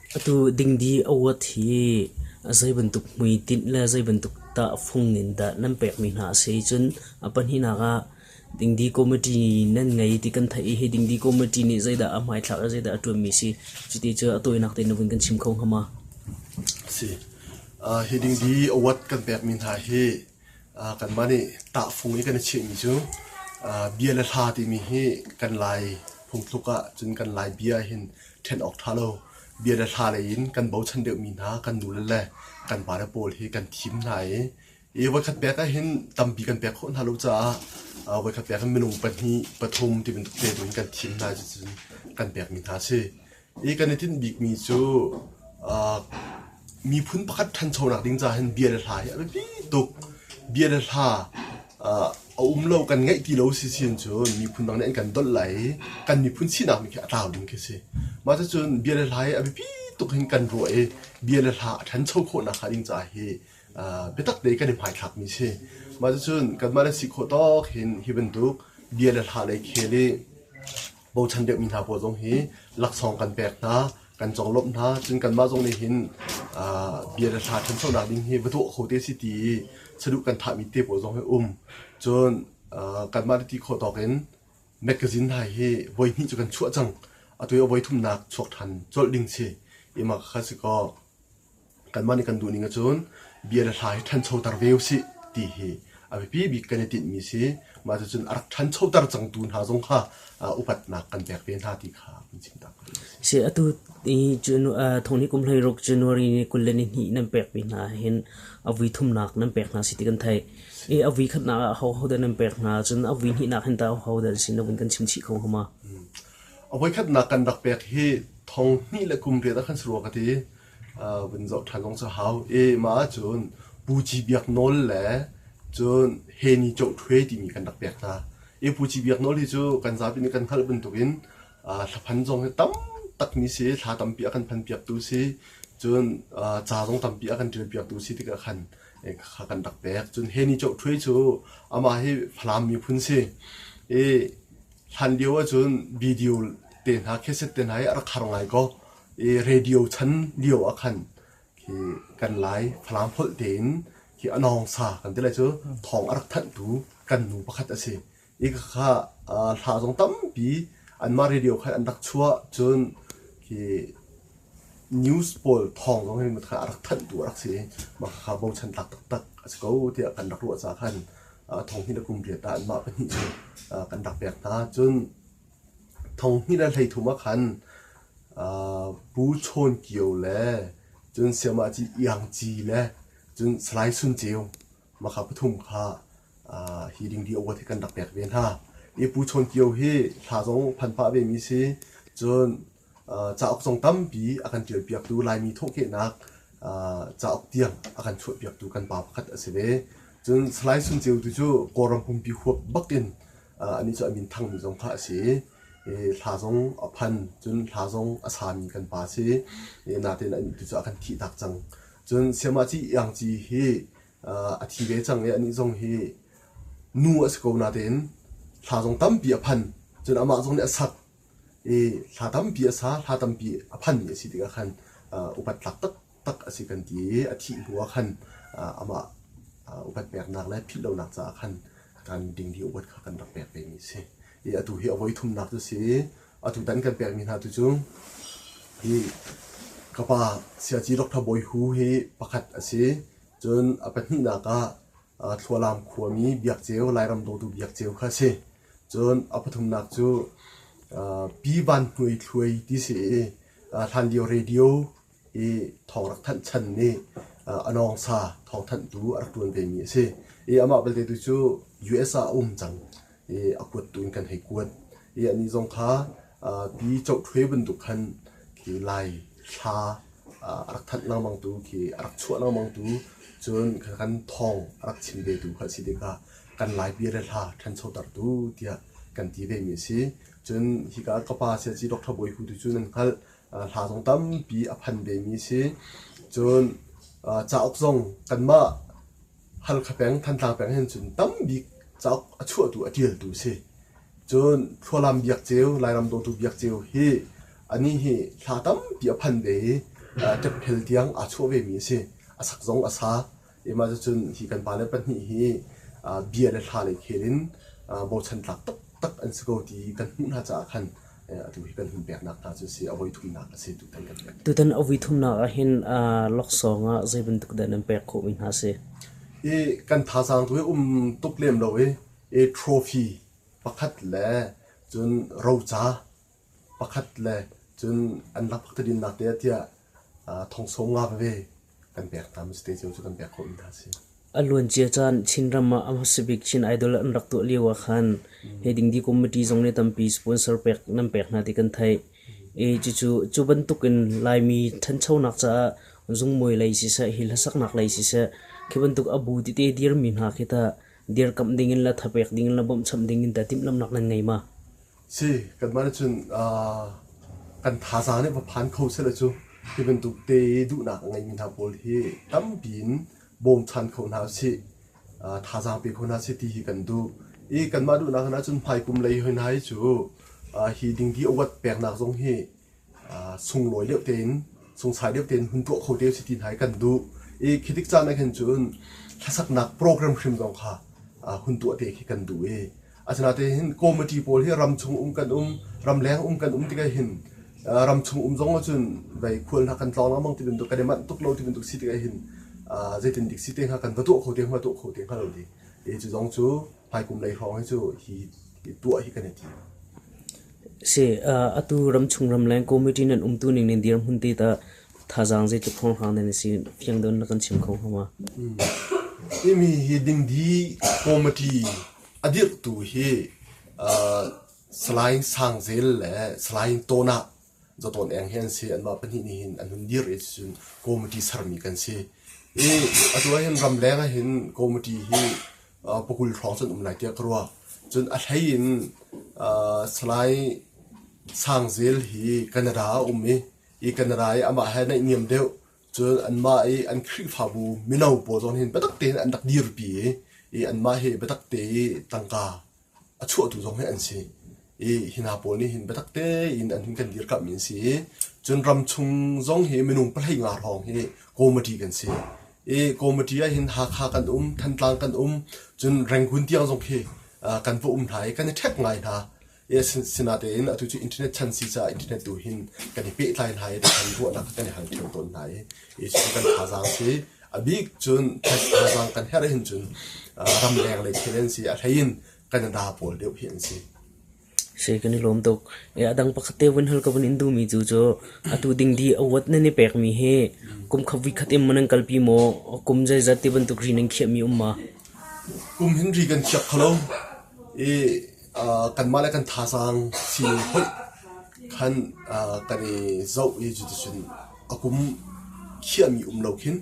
Atu dingdi award hi zei bantuk hmuitinh le zei bantuk tahfung in dah nan pekmi hna a si? Cun a pahnihnak ah dingdi committee nan ngei ti kan theih i hi dingdi committee nih zeidah a hmaithlak i zeidah a ṭuanmi si? Cuti cu a tawinak tein na vun kan chim kho hnga ma? Si. Hi dingdi award kan pekmi hna hi kanmah nih tahfung i kan i chiahmi cu bia le hla timi hi kan Lai phungthluk ah cun kan Lai bia hin ṭhen awk ṭha lo. Bia le hla lei in kan bochan deuhmi hna kan nule le kan pale pawl hi kan thim hna i i voikhat pek ahhin tampi kan pek khawh hna lo caah voikhat pek in minung pahnih pathum ti bantuk te tu in kan thim hna cucun kan pekmi hna a si. I kan i tinh bikmi cu miphun pakhat ṭhanchonak ding caah hin bia le hla hi a biapi tuk. Bia le hla a um lo kan ngeih ti lo si sin cun miphun dang nih an kan dolh lai i kan miphun sinak nih khi a tlau ding khi a si. Mah cucun bia le hla hi a biapi tuk hin kan ruah i bia le hla a ṭhancho khawhnak hnga ding caah hi biatak tein kan i hmaithlakmi a si. Mah cucun kanmah le si khawh tawk hin hi bantuk bia le hla lei khel i bochan deuhmi hna pawl zong hi laksawng kan pek hna, kan conglawmh hna. Cun kanmah zong nih hin bia le hla ṭhanchonak ding hi va tuah kho te si ti i saduh kan thahmi te pawl zong hi um. Cun kanmah le ti khawh tawk in magazine hna hi voi hnih cu kan chuah cang. Atu hi a voi thumnak chuak ṭhan colh ding si. I mah kha si kaw Kanmah nih kan duhning ahcun bia le hla hi ṭhanchoter ve usih ti hi a biapi bik kan i tinhmi si. Mah cucun a rak ṭhanchoter cangtu hna zong kha upatnak kan pek ve hna ti kha kan chim ta ko. Si atu i thonghnih kum 16 January ni 22 nan pekmi hna hin a vui thumnak nan pek hna si ti kan theih. I a vui khatnak ah ho dah nan pek hna cun a vui hnihnak hin tah ho dah si na vun kan chim chih kho hnga ma? A voi khatnak kan rak pek hi thong hnih le kum riat ah khan si rua ka ti. Vun zoh ṭhan zong cu hau. I mah ahcun Pu Ci Biak Nawl le cun Heni Coh Ṭhuai timi kan rak pek hna. I Pu Ci Biak Nawl hi cu kan zapi nih kan hngalh bantukin hlaphan zong hi tam takmi si, thla tampi a kan phanpiaktu si, cun ca zong tampi a kan ṭialpiaktu si tikah khan kha kan rak pek. Cun Heni Coh Ṭhuai cu amah hi Falam miphun si. I hlan lio ahcun video te hna, cassette te hna hi a rak har ngai ko. I radio chan lio ah khan khi kan Lai Falam holh tein khi a nawngsa kan ti lai cu thawng a rak thanhtu kan nu pakhat a si. I khakha hla zong tampi anmah radio khan an rak chuah cun khi news pawl thawng zong hi kha a rak thanhtu a rak si i mah khakha bochan tlak taktak a si ko tiah kan rak ruah caah khan thong hnih le kum riat ah anmah pahnih cu kan rak pek hna. Cun Thong hnih le 13 ah khan Pu Chawn Kio le cun Sayamah Ci Iang Ci le cun Salai Sun Ceu makha pathum kha hi dingdi award hi kan rak pek ve hna. Hi Pu Chawn Kio hi hla zong phan pah vemi si. Cun cauk zong tampi a kan ṭialpiaktu Laimi thawhkehnak cauk tiang a kan chuahpiaktu kan pa pakhat a si ve. Cun Salai Sun Ceu tu cu Kawlram pumpi huap bakin Anih cu a min thangmi zong kha a si i hla zong a phan, cun hla zong a sami kan pa a si. Nain anih tu cu a kan thihtak cang. Cun Siamah Ci Iang Ci hi a thi ve cang i anih zong hi nu a si ko natein hla zong tampi a phan. Cun amah zong nih a sak i hla tampi a sa, hla tampi a phanmi a si tikah khan upat tlak taktak a si kan ti i a thih hnu ah khan amah upat peknak le philh lonak caah khan kan dingdi upat kha kan rak pek vemi a si. I atu hi a voi thumnak cu si i atu tan kan pekmi hna tu cu hi ka pa Siaci Dr. Bawi Hu hi pakhat a si. Cun a pahnihnak ah Thlualam khuami Biak Ceu, Lairam dawtu Biak Ceu kha a si. Cun a pathumnak cu Pi Van Hnuai Thluai ti si i hlanlio radio i thawng rak thanh chan nih a nawngsa thawngthanhtu a rak ṭuan vemi a si. I amah belte tu cu US ah a um cang i a kuattu in kan hei kuat. I anih zong kha Pi Coh Ṭhuai bantuk khan khi Lai thla a rak thanh lengmangtu khi a rak chuah lengmangtu cun kan thawng a rak chim vetu kha a si tikah kan Lai bia le hla ṭhanchotertu tiah kan ti vemi a si. Cun hika ka pa Siaci Dr. Bawi Hu tu cu nan hngalh. Hla zong tampi a phan vemi a si. Cun cauk zong kanmah Halkha peng, Thantlang peng hin cun tambik cauk a chuahtu a ṭialtu a si. Cun Thlualam Biak Ceu, Lairam dawtu Biak Ceu hi anih hi hla tampi a phan ve i. ṭepphel tiang aa chuah vemi a si. A sak zong a sa. I mah cucun hi kan pale pahnih hi bia le hla lei khel in bochan tlak taktak an si ko ti kan hmuh hna caah khan atu hi kan hun peknak hna cu si a voi thumnak a si tutan kan pek. Tutan a voi thumnak ah hin laksawng ah zei bantuk dah nan pek khawhmi hna si? I kan thazaang tu hi um tuk lem lo i i trophy pakhat le cun roca pakhat le cun an lakphak tadinnak te ah tiah thong nga veve kan pek hna mas te cio cu kan pek khawhmi hna si. A luancia caan Chinram ah a hmasa bik Chin Idol an rak tuah lio ah khan hi dingdi committee zong nih tampi sponsor pek nan pek hna ti kan theih. I cucu cu bantuk in Laimi ṭhanchonak caah zungmawi lei siseh, hi hlasaknak lei siseh, khi bantuk a bu tete dirmi hna khi tah dirkamh ding in le thapek ding in le bawmhchanh ding in tah timhlamhnak nan ngei ma? Si, kanmah nih cun kan thazaang nih va phan kho sehlaw cu hi bantuk te i duhnak a ngeimi hna pawl hi tampi in bawmchan kho hna usih, thazaang pe kho hna sih ti hi kan duh. I kanmah duhnak in ahcun hmaikum lei hoi hna hi cu hi dingdi awat peknak zong hi sunglawi deuh tein sungsai deuh tein hun tuah kho te usih ti hna hi kan duh. I khi tik caan ah khin cun hlasaknak program hrim zong kha hun tuah te khi kan duh i Asinain committee pawl hi ramchung um kan um, ramleng um kan um tikah hin ramchung um zong ahcun vei khual hna kan tlawng lengmang ti bantuk kan i manh tuk lo ti bantuk si tikah hin zeitin dik si te hnga kan va tuah kho te hnga tuah kho te hnga lo di. I cu zong cu hmaikum lei hrawng hi cu hi tuah hi kan i tim. Si, atu ramchung ramleng committee nan umtu ning nin dirhmun te tah thazaang zeitluk hrawnghrang nan si fiang deuh na kan chim kho hnga ma? Imi hi dingdi committee A dirhtu hi Salai Sang Zel le Salai Tawnah Zatawn Eng hi an si. Anmah pahnih nih hin an hun dir i cun committee sermi kan si. I atu ah hin ramleng ah hin committee hi pakul hrawng cun um lai tiah ka ruah. Cun a hlei in Salai Sang Zel hi Canada ah a um i, i Canada i amah he naihniam deuh Cun anmah i an Khrihfabu mino pawl zong hin biatak tein an rak dirpi i anmah hi biatak te i tangka a chuahtu zong hi an si. I hi hna pawl nih hin biatak tein an hun kan dirkamhmi an si i cun ramchung zong hi minung pahlei nga hrawng hi committee kan si. I committee ah hin Hakha kan um, Thantlang kan um, cun Rangoon tiang zong khi kan va um hna i kan i ṭhek ngai hna. Sinain atu cu internet chan si caah internet tu hin kan i pehtlai hna i kan ruahnak kan i hal ṭheo tawn hna i hi cu kan thazaang si. A bik cun thazaang kan herh hin cun ramleng lei thil an si. A hlei in Canada pawl deuh hi an si. Si kan i lawm tuk. A dang pakhat te vun hal ka vun in duhmi cu cu atu dingdi award nan i pekmi hi kum khat voi khat in maw nan kalpi maw kum zeizat ti bantuk ri nan khiahmi um ma? Kum hin ri kan khiak kho lo. I kanmah le kan thazaang sining hoih khan kan i zoh i cuticun a kum khiahmi um lo khin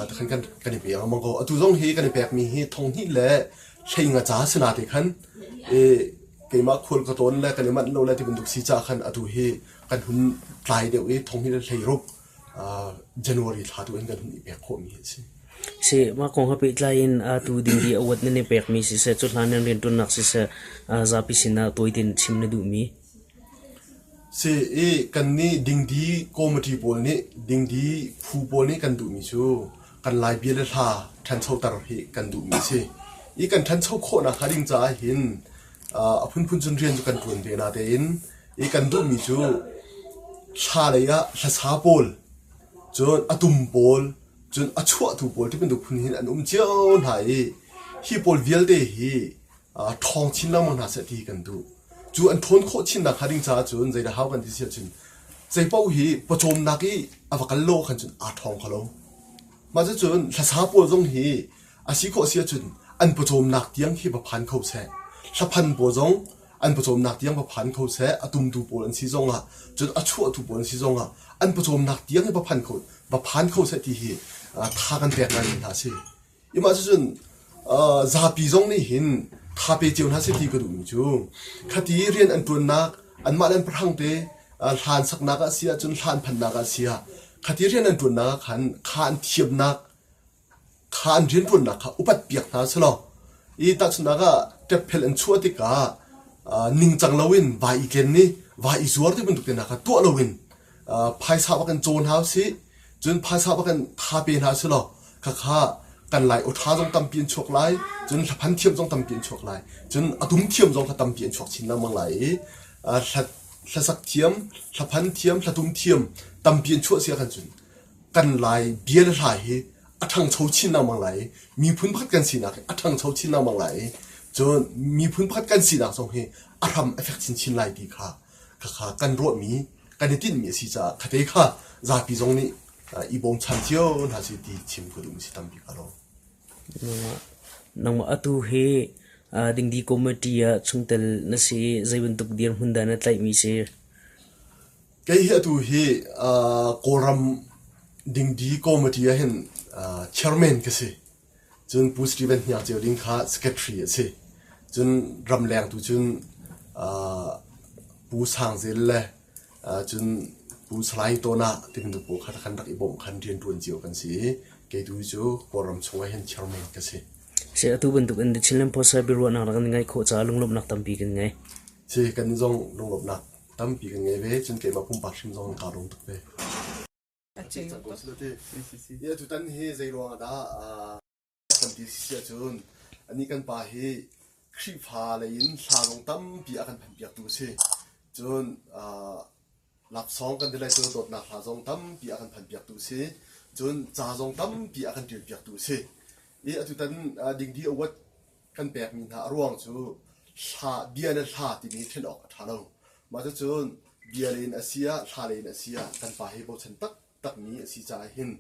tikhan kan kan i pe lengmang ko. Atu zong hi kan i pekmi hi thong hnih le hlei nga ca si nate khan i keimah khual ka tlawn le kan i manh lo le ti bantuk si caah khan atu hi kan hun tlai deuh i thong hnih le hlei ruk January thla tu in kan hun i pek khawhmi a si. Si, mah kong he pehtlai in atu dingdi awat nan i pekmi siseh, cuhlan nan rianṭuannak siseh, zapi sinah tawitein chim na duhmi? Si, i kannih dingdi committee pawl nih dingdi phu pawl nih kan duhmi cu kan Lai bia le hla ṭhanchoter hi kan duhmi a si. I kan ṭhancho khawhnak hnga ding caah hin a phunphun cun rian cu kan ṭuan ve natein i kan duhmi cu thla lei ah hlasa pawl, cun a tum pawl, cun a chuahtu pawl ti bantuk phun hin an um cio hna i hi pawl vialte hi ṭhawng chin lengmang hna seh ti kan duh. Cu an ṭhawn khawh chinnak hnga ding caah cun zeidah hau kan ti si ahcun zeipaoh hi pawcawmnak i a va kal lo khan cun aa ṭhawng kho lo. Mah cucun hlasa pawl zong hi a si khawh si ahcun an pawcawmnak tiang khi va phan kho seh. Hlaphan pawl zong an pawcawmnak tiang va phan kho seh, a tumtu pawl an si zongah, cun a chuahtu pawl an si zongah an pawcawmnak tiang hi va phan kho va phan kho seh ti hi tha kan pek ngai mi hna a si. I mah cucun zapi zong nih hin tha pe cio hna seh ti ka duhmi cu khati rian an ṭuannak anmah le an pahrang te hlan saknak ah si ahcun hlan phannak ah si ah khati rian an ṭuannak ah khan kha an thiamnak kha an rianṭuannak kha upat piak hna selaw i tahchunhnak ah ṭepphel an chuah tikah ningcang loin vai i tlen i vai i zuar ti bantuk te hna kha tuah loin. Phaisa bak in caw hna usih, cun phaisa bak in tha pe hna usih law khakha kan Lai awṭha zong tampi an chuak lai, cun hlaphan thiam zong tampi an chuak lai, cun a dum thiam zong kha tampi an chuak chin lengmang lai i hlasak thiam, hlaphan thiam, hlatum thiam tampi an chuah si ahkhan cun kan Lai bia le hla hi a ṭhangcho chin lengmang lai i miphun pakhat kan sinak hi a ṭhangcho chin lengmang lai i cun miphun pakhat kan sinak zong hi a hram a fek chinchin lai ti kha khakha kan ruahmi kan i tinhmi a si caah khate kha zapi zong nih i bawmchan cio hna sih ti chim ka duhmi si tampi ka lo. Nangmah atu hi dingdi committee ah chungtel na si i zei bantuk dirhmun dah na tlaihmi si? Kei hi atu hi Kawlram dingdi committee ah hin chairman ka si. Cun Pu Steven Hniang Ceu Ding kha secretary a si. Cun ramleng tu cun Pu Sang Zel le cun Pu Salai Tawna ti bantuk pawl kha kan rak i bawmh khan rianṭuan cio kan si i kei tu cu Kawlram chung ah hin chairman ka si. Si atu bantuk in The Chinland Post biaruahnak rak kan ngeih khawh caah lunglawmhnak tampi kan ngei. Si kan zong lunglawmhnak tampi kan ngei ve. Cun keimah pumpak hrim zong kaa lawm tuk ve. Tutan hi zei ruang ah dah kan ti si ahcun anih kan pa hi Khrihfa lei in hla zong tampi a kan phanpiaktu a si. Cun laksawng kan ti lai cu dawtnak hla zong tampi a kan phanpiaktu a si. Cun ca zong tampi a kan ṭialpiaktu a si. I atutan Dingdi Award kan pekmi hna a ruang cu hla bia le hla timi ṭhen awk a ṭha lo. Mah cucun bia lei in a si ah hla lei in a si ah kan pa hi bochan taktakmi a si caah hin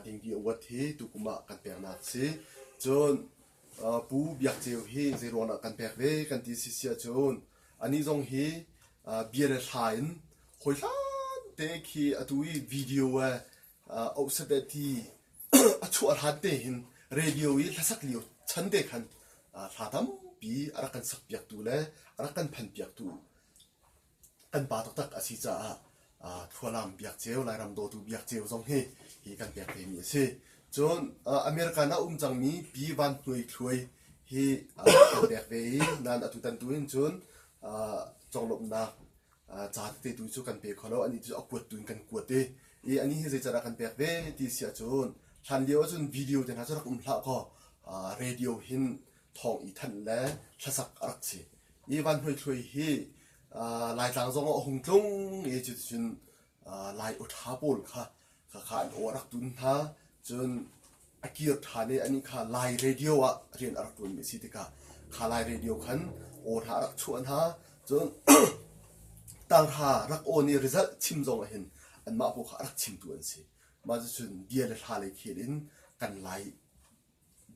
Dingdi Award hi tukum ah kan peknak a si. Cun Pu Biak Ceu hi zei ruang dah kan pek ve kan ti si si ahcun anih zong hi bia le hla in hawi hlan te khi atu i video ohsat eh ti a chuah hlan te hin radio i hlasak lio chan te khan hla tampi a rak kan sakpiaktu le a rak kan phanpiaktu kan pa taktak a si caah Thlualam Biak Ceu, Lairam dawtu Biak Ceu zong hi hi kan pek vemi a si. Cun American ah um cangmi Pi Van Hnuai Thluai hi kan pek ve i nan atutan tu hin cun conglawmhnak ca tete tu cu kan pe kho lo. Anih cu a kuat tu in kan kuat i i anih hi zeicadah kan pek ve ti si ahcun hlan lio ahcun video te hna cu rak um hlah kaw radio hin thawng i thanh le hlasak a rak si. I Van Hnuai Thluai hi Laitlang zong ah a hung tlung i cuticun Lai awṭha pawl kha khakha an aw a rak tun hna. Cun a kir ṭhan i anih kha Lai radio ah rian a rak ṭuanmi a si tikah kha Lai radio khan aw hna a rak chuah hna. Cun tanghra rak awn i result chim zong ah hin anmah pawl kha a rak chimtu an si. Mah cucun bia le hla lei khel in kan Lai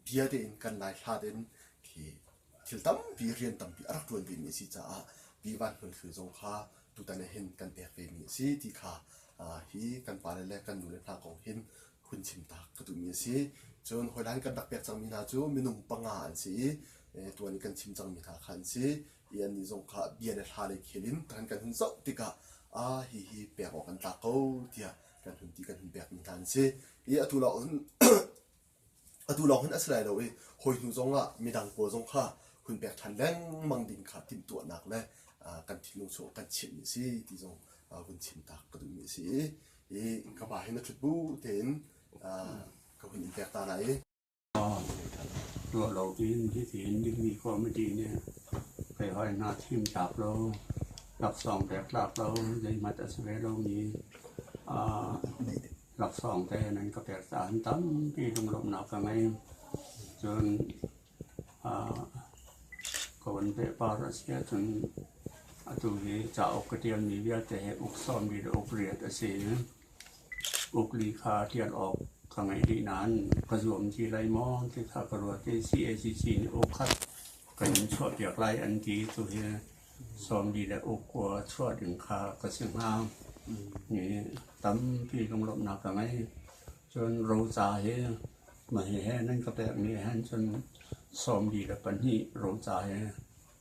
bia tein kan Lai hla tein khi thil tampi rian tampi a rak ṭuan vemi a si caah Pi Van Hmun Hluai zong kha tutan ah hin kan pek vemi a si ti kha hi kan pale le kan nule hna kong hin hun chim tak ka duhmi a si. Cun hawihlan kan rak pek cangmi hna cu minung panga an si i tuan i kan chim cangmi hna kha an si i annih zong kha bia le hla lei khel in kan kan hun zoh tikah a hihi pek awk an tlak ko tiah kan hun ti kan hun pekmi hna an si. I atu lawng hin Atu lawng hin a si lai lo i hawi hnu zongah midang pawl zong kha hun pek ṭhan lengmang ding kha timhtuahnak le kan thinlung chung kan chimhmi a si ti zong vun chim tak ka duhmi a si i ka pa hi na ṭhut bu tein ka hun in pek ta lai i. Ruah lo piin hitin dingmi committee nih kei hoi hna thim tlak lo, laksawng pek tlak lo, zeihmanh a si ve lomi Laksawng te nan ka pek caah tampi lunglawmhnak ka ngei. Cun ka von pehpar a si ahcun atu hi cauk ka ṭialmi vialte hi uk sawmli le uk riat a si i uk li kha ṭial awk ka ngeih dih nain ka zuam ti lai maw ti kha ka ruat i CACC nih uk khat kan in chuahpiak lai an ti. Tuhi Sawmli le uk chuah ding kha ka si hnga. Ni tampi lunglawmhnak ka ngei. Cun roca hi mah hihi nan ka pekmi hen cun 42 roca hi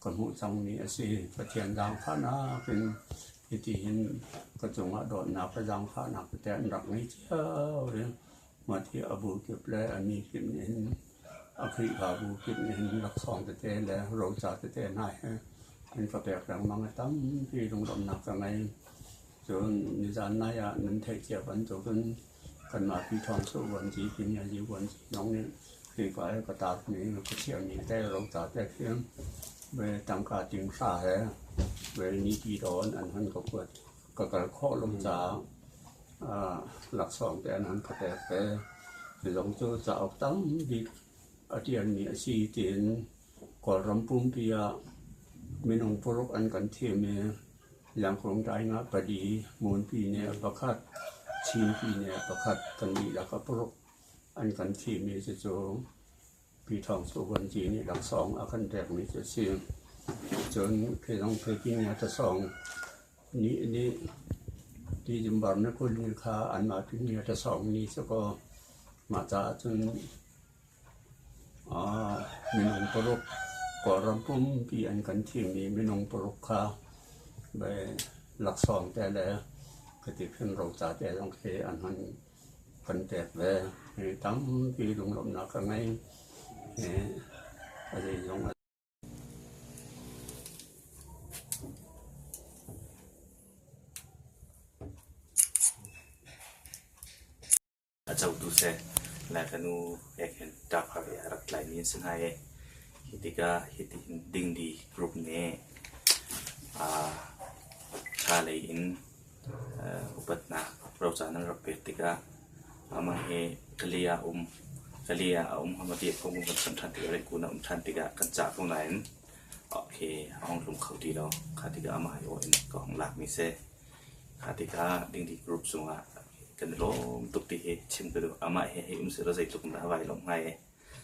ka hmuh cangmi a si. Pathian zaangfahnak in hiti hin ka cungah dawtnak le zaangfahnak tete an rak ngei cio i mah hi a bu kip le a mi kip nih hin a Khrihfabu kip nih hin laksawng tete le roca tete hna hi an ka pek lengmang i tampi lunglawmhnak ka ngei. Cun nizan nai ah nan theih cia bantukin kanmah Pyithawng Suh Vuanci Pyinyazi Vuanci zong nih hika i ka taarmi ka chiahmi te roca te khi ve tangka ting hra he ve niti dawn an hon ka kuat. Ka kal khawh lo caah laksawng te an hon ka pek ve. Cu zong cu cauk tam bik a ṭialmi a si tiin Kawlram pumpi ah minung paruk an kan thim i Langkung daing ah pali, Munpi nih pakhat, Chinpi nih pakhat kan dihlak a paruk an kan thimmi cucu Pi Thawng Su Vuanci nih laksawng a kan pekmi cu a si. Cun khi zong Philippine tasawng nih nih December ni 20 ni kha anmah Pyinya tasawng ni cu kaw mah caah cun Minung paruk Kawlram pumpi an kan thimmi minung paruk kha laksawng te le khatikhin roca te zong khi an hon kan pek ve. Tampi lunglawmhnak ka ngei. A zeizong a A cotu seh Lai fanu he khin ṭaphar i a rak tlaimi an si hna i hi tikah hitihin Dingdi Group nih ṭha lei in upatnak roca nan rak pek tikah amah hi Kali ah um Kali ah a um hama ti phung kan chim ṭhan tikah Rengkun ah um ṭhan tikah kan cah ko nain khi a hung tlung kho ti lo. Kha tikah amah aiawh in ka hung lakmi si. Kha tikah Dingdi Group cungah kan i lawm tuk ti hi chim ka duh. Amah he hei um sehlaw zeitluk in dah a vai lawmh hnga i.